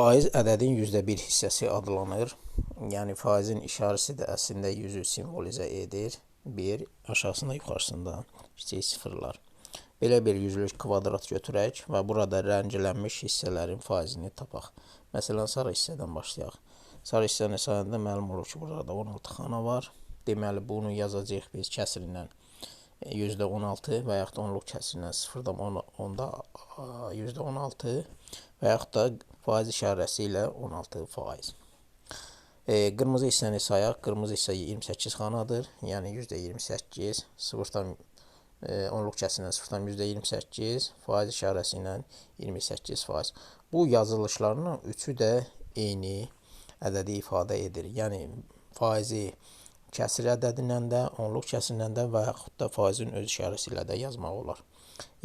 Faiz ədədin %1 hissəsi adlanır. Yəni faizin işarəsi də əslində 100-ü simvolizə edir. 1, aşağısında, yuxarısında kiçik sıfırlar. Belə bir yüzlük kvadrat götürək və burada rənglənmiş hissələrin faizini tapaq. Məsələn, sarı hissədən başlayaq. Sarı hissəni sayanda məlum olur ki, burada 16 xana var. Deməli, bunu yazacağıq biz kəsirindən %16 və yaxud da onluq kəsirindən 0,10 %16 və yaxud da faiz işarəsi ilə 16 faiz. Qırmızı hissəni sayaq. Qırmızı hissə 28 xanadır. Yəni %28, 0, onluq kəsirindən 0,28, faiz işarəsi ilə 28 faiz. Bu yazılışlarının üçü də eyni ədədi ifadə edir. Yəni faizi kəsir ədədindən də, onluq kəsirindən də və yaxud da faizin öz işarəsi ilə də yazmaq olar.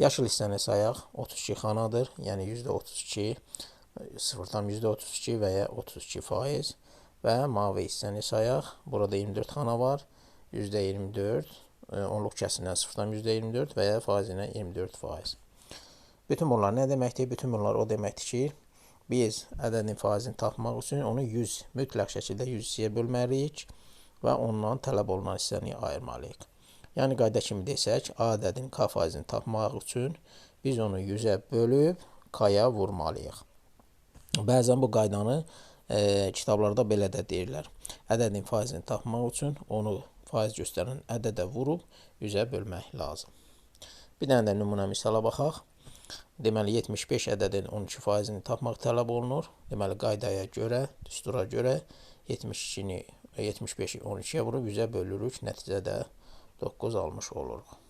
Yaşıl hissəni sayaq. 32 xanadır. Yəni %32, 0,32 və ya 32 faiz. Və mavi hissəni sayaq. Burada 24 xana var. %24, onluq kəsirindən 0,24 və ya faiz ilə 24 faiz. Bütün bunlar nə deməkdir? Bütün bunlar o deməkdir ki, biz ədədin faizini tapmaq üçün onu 100, mütləq şəkildə 100 hissəyə bölməliyik və ondan tələb olunan hissəni ayırmalıyıq. Yəni qayda kimi desək, A ədədinin K faizini tapmaq üçün biz onu 100-ə bölüb K-ya vurmalıyıq. Bəzən bu qaydanı kitablarda belə də deyirlər. Ədədin faizini tapmaq üçün onu faiz göstərən ədədə vurub 100-ə bölmək lazım. Bir dənə də nümunə misala baxaq. Deməli, 75 ədədin 12 faizini tapmaq tələb olunur. Deməli, qaydaya görə, düstura görə 75-i 12-yə vurub 100-ə bölürük. Nəticədə 9 almış oluruq.